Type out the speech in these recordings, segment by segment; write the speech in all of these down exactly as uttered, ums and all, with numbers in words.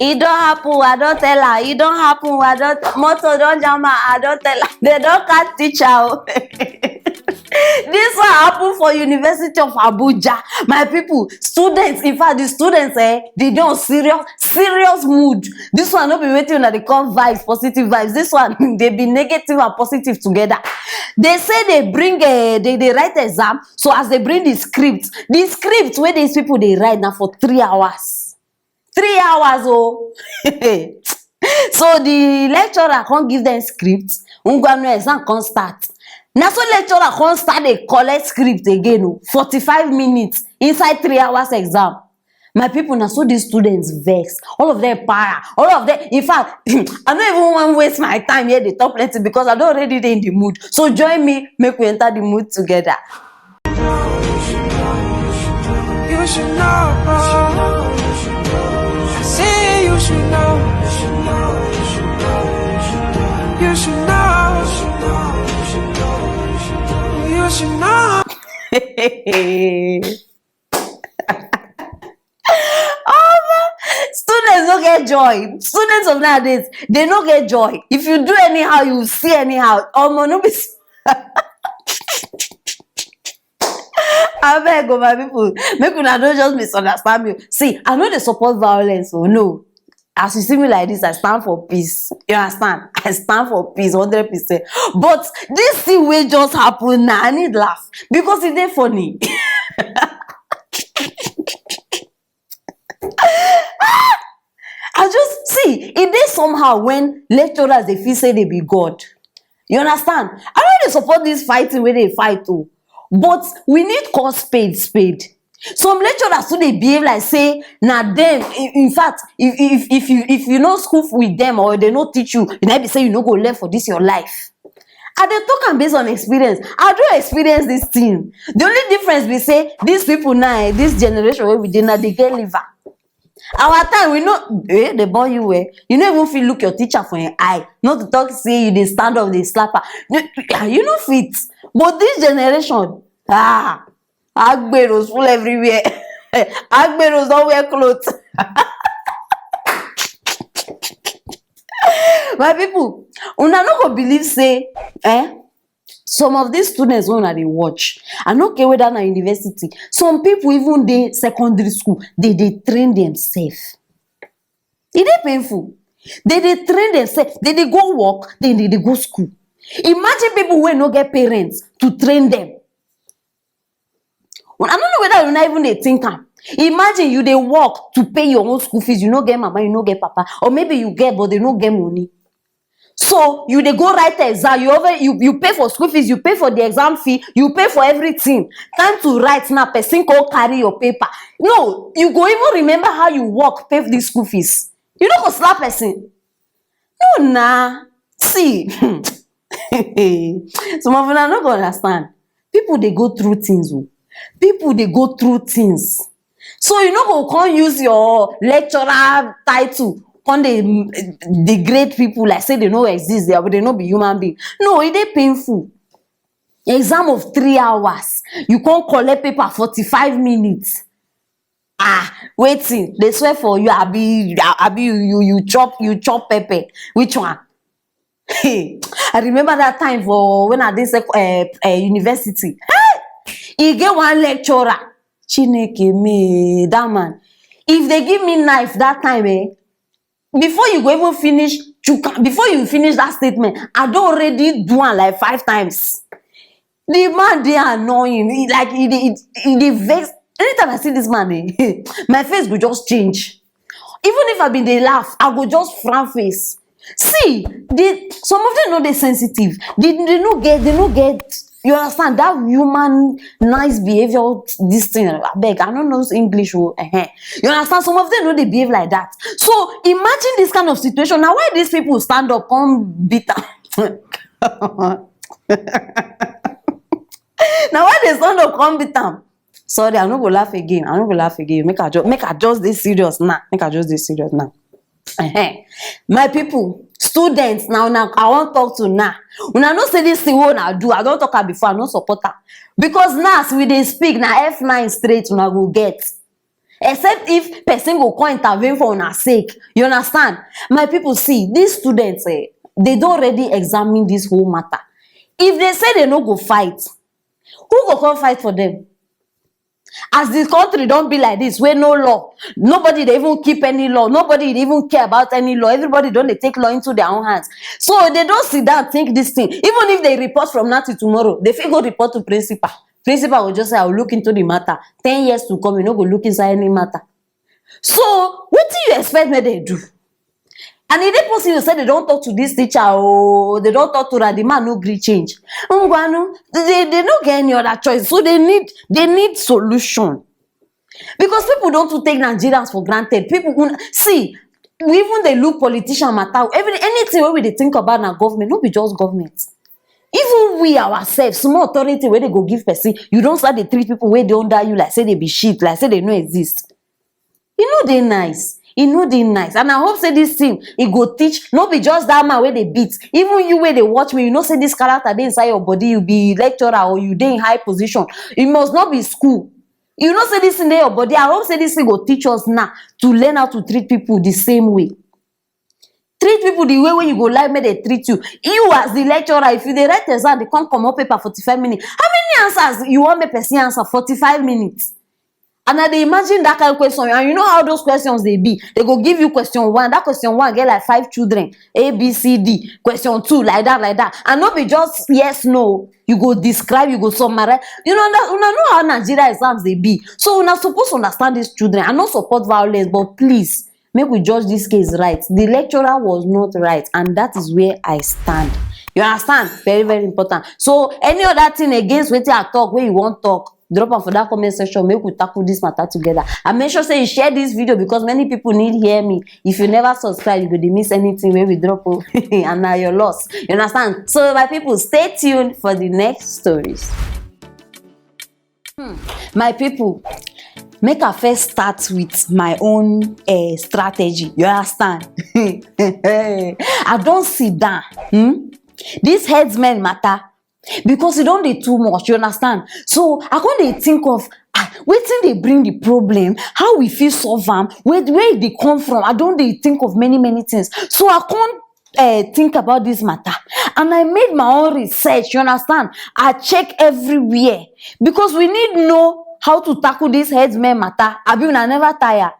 E don happen, I don tell her. E don happen, I don, motor don jam her, I don tell her. They don catch teacher o. This one happen for University of Abuja. My people, students, in fact, the students, eh, they dey on serious, serious mood. This one no be wetin una dey call vibes, positive vibes. This one dey be negative and positive together. They say they bring, eh, they dey write exam. So as they bring the script, the script wey these people dey write na for three hours. Three hours o. So the lecturer come give them script. Ngwanu, exam come start. Na so lecturer come start dey collect script again o. Forty-five minutes inside three hours exam. My people, na so these students vex. All of them para. All of them, in fact, I no even wan waste my time here dey talk plenty because I don already dey in the mood. So join me, make we enter the mood together. You should know. I say you should know. You should know. You should know. Omo, students no get joy. Students of nowadays, they no get joy. If you do anyhow, you see anyhow. Omo, no be s- Abeg o, my people, make una no just misunderstand me. See, I no dey support violence o, no. As you see me like this, I stand for peace. You understand? I stand for peace, hundred percent. But this thing wey just happen now, I need laugh because e dey funny. I just see, e dey somehow when lecturers dey feel say they be God. You understand? I no dey support this fighting wey they fight o, but we need call spade spade. Some lecturers too dey behave like say na them. In, in fact, if, if if you, if you no school with them or they no teach you, you no be say you no go learn for this your life. I dey talk am based on experience. I don experience this thing. The only difference be say these people now, eh, this generation wey we dey now, they get liver. Our time, we no, eh, they born you well. You no even fit look your teacher for im eye. Not to talk say you dey stand up, dey slap her. You, you no fit. But this generation, ah, agberos full everywhere. Agberos don wear clothes. My people, una no go believe say, eh, some of these students wey una dey watch, I no care whether na university, some people even dey secondary school, they dey train themselves. E dey painful. They dey train themselves, they dey go work, then they dey go school. Imagine people wey no get parents to train them. I no know whether you no even dey think am. Imagine you dey work to pay your own school fees, you no get mama, you no get papa, or maybe you get but they no get money. So you dey go write exam, you over, you, you pay for school fees, you pay for the exam fee, you pay for everything. Time to write now, person go carry your paper. No, you go even remember how you work pay the school fees. You no go slap person. No na. See, some of una no go understand. People dey go through things o. People dey go through things. So you no go come use your lecturer title come dey, mm, degrade people like say they no exist, they, they no be human being. No, e dey painful. Exam of three hours, you come collect paper forty-five minutes. Ah, wetin? They swear for you, abi, abi you, you, you chop, you chop pepper. Which one? I remember that time for when I dey sec-, eh, eh, university. Hey! E get one lecturer. Chineke me, that man. If they give me knife that time, eh, before you go even finish, chuka, before you finish that statement, I don already do am like five times. The man dey annoying. He, like, he dey, he, he dey vex. Anytime I see this man, eh, my face go just change. Even if I been dey laugh, I go just frown face. See, they, some of them no dey sensitive. They, they no get, they no get. You understand that human nice behavior? This thing, abeg, I no know English o. Ehen. You understand? Some of them no dey behave like that. So imagine this kind of situation. Na why these people stand up come beat am? Na why they stand up come beat am? Sorry, I no go laugh again. I no go laugh again. Make I just, make I just dey serious now. Make I just dey serious now. Ehen. My people, students, now, now I wan talk to now. Una know say this thing wey una do, I don talk am before, I no support am. Because now as we dey speak, na F nine straight una go get. Except if person go come intervene for una sake. You understand? My people, see, these students, eh, they don already examine this whole matter. If they say they no go fight, who go come fight for them? As the country don be like this, wey no law, nobody dey even keep any law, nobody dey even care about any law, everybody don dey take law into their own hands. So they don sit down think this thing. Even if they report from now till tomorrow, they fit go report to principal. Principal go just say, "I will look into the matter." Ten years to come, you no go look inside any matter. So wetin you expect make dem do? And e dey possible say they don talk to this teacher, oh, they don talk to am, the man no gree change. Ngwanu, they, they no get any other choice. So they need, they need solution. Because people don too take Nigerians for granted. People, un-, see, we even dey look politician matter. Every, anything wey we dey think about na government, no be just government. Even we ourselves, small authority wey they go give person, you don start dey treat people wey dey under you like say they be shit, like say they no exist. E no dey nice. E no dey nice. And I hope say this thing, e go teach, no be just that man wey dey beat. Even you wey dey watch me, you know say this character dey inside your body. You be lecturer or you dey in high position. E must not be school. You know say this thing dey your body. I hope say this thing go teach us now to learn how to treat people the same way. Treat people the way wey you go like make they treat you. You as the lecturer, if you dey write exam, they come comot paper forty-five minutes. How many answers you want make person answer forty-five minutes? And I dey imagine that kind of question. And you know how those questions dey be. They go give you question one. That question one get like five children. A, B, C, D. Question two, like that, like that. And no be just yes, no. You go describe, you go summarize. You know, una know how Nigeria exams dey be. So una suppose understand these children. I no support violence, but please, make we judge this case right. The lecturer was not right, and that is where I stand. You understand? Very, very important. So any other thing against wetin I talk, wey you wan talk, drop am for that comment section. Make we tackle this matter together. And make sure say you share this video, because many people need hear me. If you never subscribe, you go dey miss anything wey we drop, oh. And na your loss. You understand? So my people, stay tuned for the next stories. Hmm. My people, make I first start with my own, eh, strategy. You understand? I don sit down. Hmm? This headsman matter, because e don dey too much, you understand? So I come dey think of, ah, wetin dey bring the problem, how we fit solve am, where, where e dey come from. I don dey think of many, many things. So I come, eh, think about this matter, and I made my own research, you understand? I check everywhere, because we need know how to tackle this headsman matter. Abi una never tire?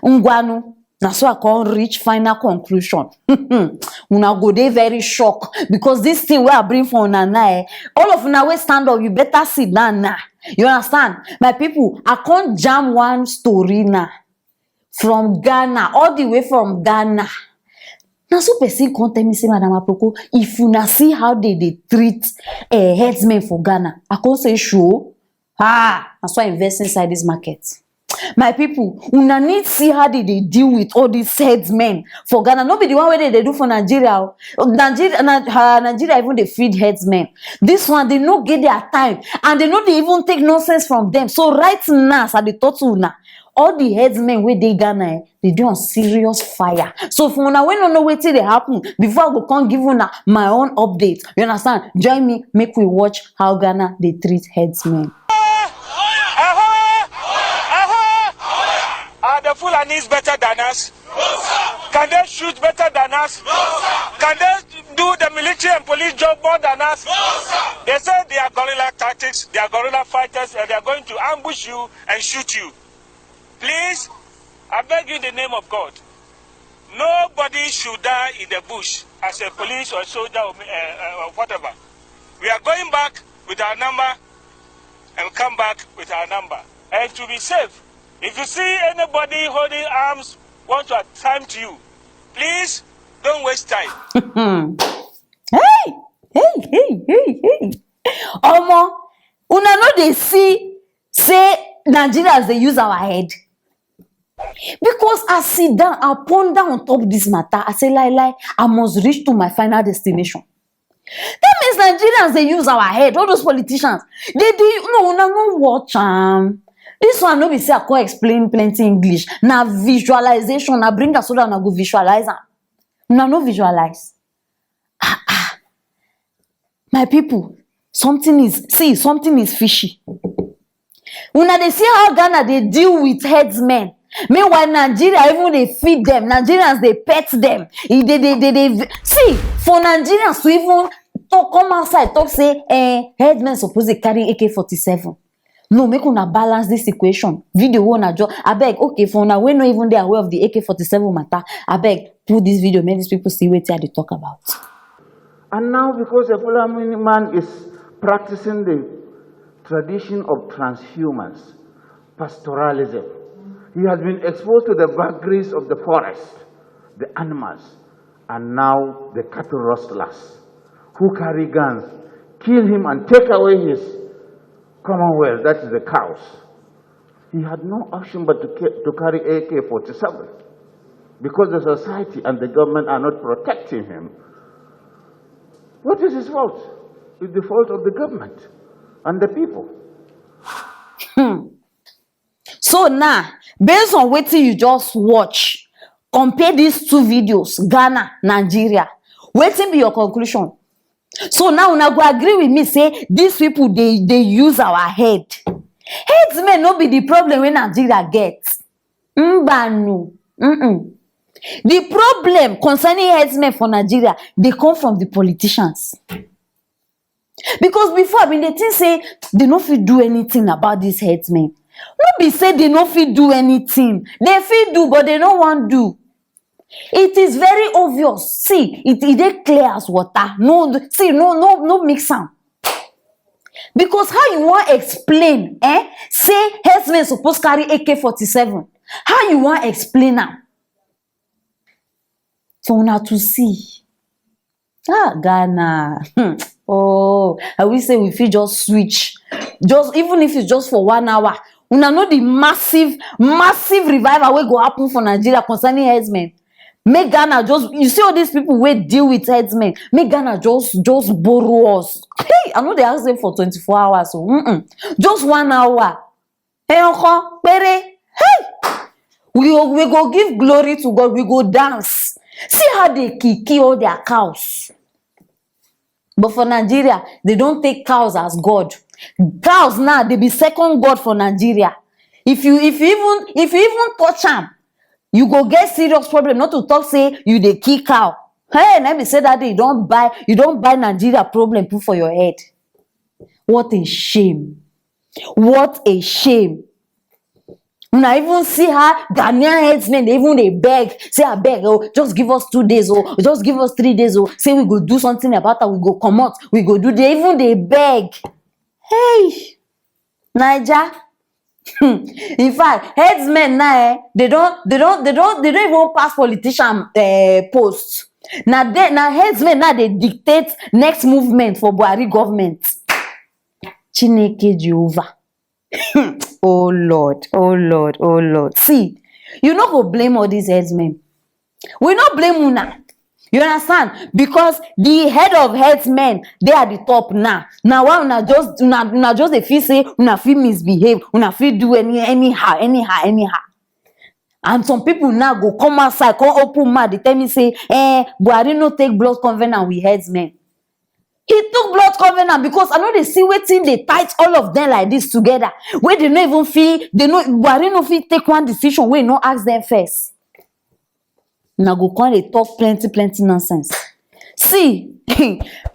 Ngwanu, na so I come reach final conclusion. Una go dey very shock, because this thing wey I bring for una now, eh, all of una wey stand up, you better sit down now. You understand? My people, I come jam one story now. From Ghana, all the way from Ghana. Na so person come tell me say, "Madam Aproko, if una see how they dey treat, eh, headsmen for Ghana." I come say, "Sure." Ah, na so I invest inside this market. My people, una need see how they dey deal with all these headsmen for Ghana. No be the one wey they dey do for Nigeria, oh. Nigeria, na, uh, Nigeria even dey feed headsmen. This one, they no get their time, and they no dey even take nonsense from them. So right now, as I dey talk to una, all the headsmen wey dey Ghana, eh, they dey on serious fire. So for una wey no know wetin dey happen, before I go come give una my own update, you understand? Join me, make we watch how Ghana dey treat headsmen. Aha! Aha! Are the Fulanis better than us? Can they shoot better than us? Can they do the military and police job more than us? They say they are guerrilla tactics, they are guerrilla fighters, and they are going to ambush you and shoot you. Please, I beg you in the name of God, nobody should die in the bush as a police or soldier or, uh, uh, or whatever. We are going back with our number and come back with our number. And to be safe, if you see anybody holding arms want to attempt you, please don't waste time. Hey, hey, hey, hey, hey. Omo, una no dey see say Nigerians dey use our head? Because I sit down, I ponder on top this matter. I say, "Lie, lie, I must reach to my final destination." That means Nigerians dey use our head. All those politicians, they dey, no, una no watch am. This one no be say I come explain plenty English. Na visualization, na bring am so that una go visualize am. Una no visualize. Ah, ah. My people, something is, see, something is fishy. Una dey see how Ghana dey deal with herdsmen. Meanwhile, Nigeria even dey feed them. Nigerians dey pet them. E dey, dey, dey, dey, see, for Nigerians to even talk, come outside, talk say, eh, herdsmen suppose dey carry A K forty-seven. No, make una balance this equation. Video wey una just, abeg, okay, for una wey no even dey aware of the A K forty-seven matter, abeg, put this video, make these people see wetin I dey talk about. And now, because a Fulani man is practicing the tradition of transhumance, pastoralism, he has been exposed to the vagaries of the forest, the animals, and now the cattle rustlers who carry guns, kill him, and take away his commonwealth, that is the cows. He had no option but to, ca- to carry A K forty-seven because the society and the government are not protecting him. What is his fault? It's the fault of the government and the people. So now, based on wetin you just watch, compare these two videos, Ghana, Nigeria. Wetin be your conclusion? So now una go agree with me say these people dey dey use our head. Herdsmen no be the problem wey Nigeria get. Mbanu. Mm-mm. The problem concerning herdsmen for Nigeria dey come from the politicians. Because before, I bin dey think say they no fit do anything about these herdsmen. No be say they no fit do anything. They fit do, but they no wan do. It is very obvious. See, it, it dey clear as water. No, see, no, no, no mix am. Because how you wan explain, eh? Say herdsmen suppose carry A K forty-seven. How you wan explain am? For una to see. Ah, Ghana. Hmm. Oh, I wish say we fit just switch. Just, even if it's just for one hour. Una know the massive, massive revival wey go happen for Nigeria concerning herdsmen. Make Ghana just, you see all these people wey deal with herdsmen. Make Ghana just, just borrow us. Hey, I no dey ask them for twenty-four hours. So, mm-mm. Just one hour. Eyokan pere. Hey! We go, we go give glory to God. We go dance. See how they kill, kill all their cows. But for Nigeria, they don't take cows as God. Cows now, they be second God for Nigeria. If you, if you even, if you even touch am, you go get serious problem. Not to talk say you dey kill cow. Hey, let me say that day you don't buy, you don't buy Nigeria problem put for your head. What a shame. What a shame. Una even see how Ghanaian herdsmen dey even dey beg, say, "Abeg, oh, just give us two days, oh, just give us three days, oh, say we go do something about am, we go comot, we go do," they even dey beg. Hey, Naija. In fact, herdsmen now, eh, they don't, they don't, they don't, they don't even pass politician, eh, post. Now they, now herdsmen now they dictate next movement for Buhari government. Chineke Jehovah. Oh Lord, oh Lord, oh Lord. See, you no go blame all these herdsmen. We no blame una. You understand? Because the head of herdsmen dey at the top now. Now why una just, una, una just dey feel say una fit misbehave, una fit do any, anyhow, anyhow, anyhow. And some people now go come outside, come open mouth, they tell me say, eh, Buhari no take blood covenant with herdsmen. He took blood covenant because I know they see wetin they tight all of them like this together. Where they no even feel, they no, Buhari no fit take one decision wey no ask them first. Now go come dey talk plenty, plenty nonsense. See,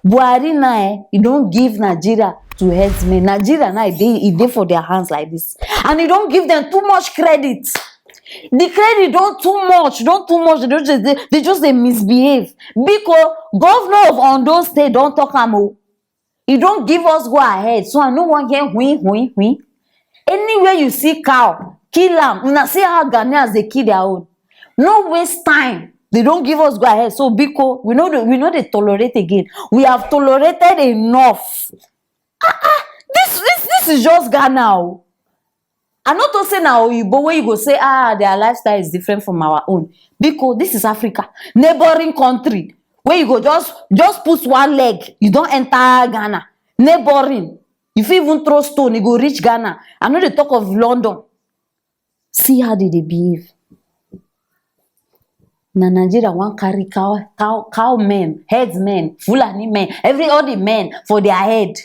Buhari now, eh, he don't give Nigeria to herdsmen. Nigeria now, e dey, e dey for their hands like this. And he don't give them too much credit. The credit don't too much, don't too much. They just, they, they just dey misbehave. Biko, governor of Ondo State don't talk am o. He don't give us go ahead. So I no wan hear whin, whin, whin. Anywhere you see cow, kill am. Una see how Ghanaians dey kill their own. No waste time. They don't give us go ahead. So biko, we no dey, we no dey tolerate again. We have tolerated enough. Ah, ah, this, this, this is just Ghana o. I no talk say na Oyibo wey you go say, ah, their lifestyle is different from our own. Biko, this is Africa, neighboring country, where you go just, just put one leg, you don enter Ghana. Neighboring. You fit even throw stone, e go reach Ghana. I no dey talk of London. See how they dey behave. Na Nigeria wan carry cow, cow, cow men, heads men, Fulani men, every, all the men for their head.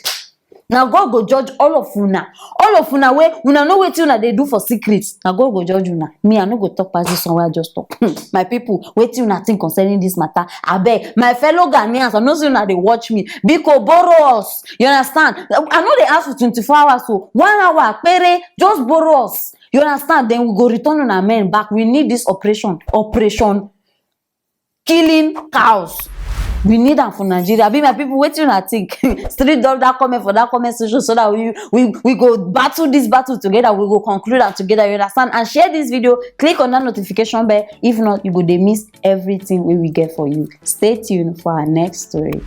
Na God go judge all of una. All of una wey una know wetin una dey do for secret, na God go judge una. Me, I no go talk pass this one wey I just talk. Hmm, my people, wetin una think concerning this matter? Abeg, my fellow Ghanaians, I know say una dey watch me. Biko, borrow us. You understand? I no dey ask for twenty-four hours o. One hour pere, just borrow us. You understand? Then we go return una men back. We need this operation. Operation killing cows. We need am for Nigeria. Be my people, wetin una think? Street dog that comment for that comment section so that we we we go battle this battle together. We go conclude am together. You understand? And share this video. Click on that notification bell. If not, you go dey miss everything wey we get for you. Stay tuned for our next story.